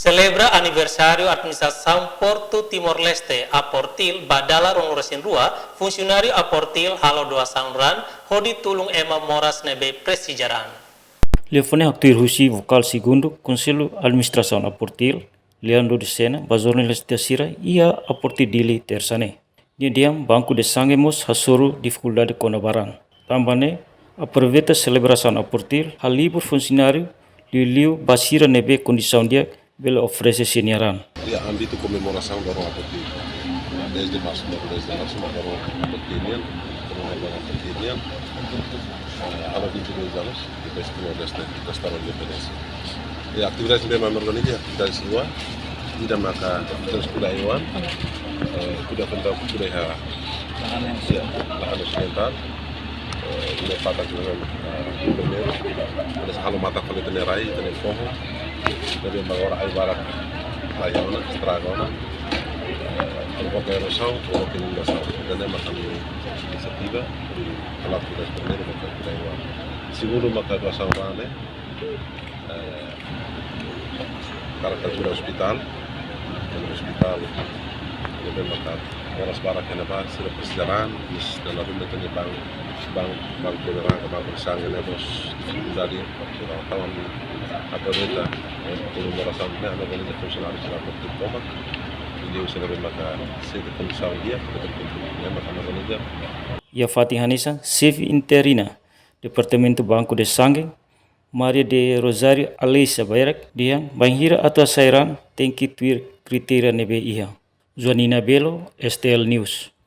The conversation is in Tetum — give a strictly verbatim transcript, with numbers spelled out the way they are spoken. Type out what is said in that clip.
Selebra aniversáriu administrasaun Portu Timor-Leste, Aportil, ba dala ruanulu-resin-rua, funsionáriu Aportil halo doasaun raan hodi tulun ema moras ne'ebé presiza raan. Liafuan ne'e haktuir husi vokál segundu Konsellu Administrasaun Aportil, Leandro de Sena, ba jornalista sira iha Aportil Dili, Tersa ne'e. Nia dehan Banco de Sangue mós hasoru difikuldade kona-ba raan. Tanba ne'e, aproveita selebrasaun Aportil, halibur funsionáriu, liuliu ba sira ne'ebé kondisaun di'ak bele oferese sira-nia raan. Iha ámbitu komemorasaun Doron Aportil. Dez de março, no, dez de março, no, Doron Aportil nian, Doron Aportil nian. Eh, halo vinte e dois anos, depois Timor-Leste, restaura independénsia. E atividade ne'ebé mak ami organiza, atividade rua, ida maka terus kuda hewan, eh, kuda tentang kuda iha, ya, lahan osidental, eh, ne'e fatak ne'e, eh, primeiru, terus halo matan fali ita-nia rai, ita-nia foho, jadi agora ai barak, rai ona, estraga ona, eh, provoka erozaun, provoka inundasaun. Ida-ne'e mak ami inisiativa, di alat kuda primeiru, maka kuda hewan. Segundu maka doasaun raan ne'e, eh, para ajuda ospitál, dan ospitál, ne'ebé maka moras barak iha ne'ebá, sira presiza raan, mis dan lalu ne'e tanya bank, bank, bank kuda raan, bank kuda sangue ne'e mós, jadi, entaun ami aproveita, eh, komemorasaun ne'e, ami organiza funsionáriu sira Aportil tomak, i liuhusi ne'ebé maka sente kondisaun di'ak, ne'ebé kondisaun di'ak, maka ami organiza. Iha fatin hanesan, xefe interina Departamentu Banco de Sangue, Maria de Rosário Aleixo Barak, dehan bainhira atu hasai raan tenke tuir kritéria ne'ebé iha. Joanina Belo, S T L News.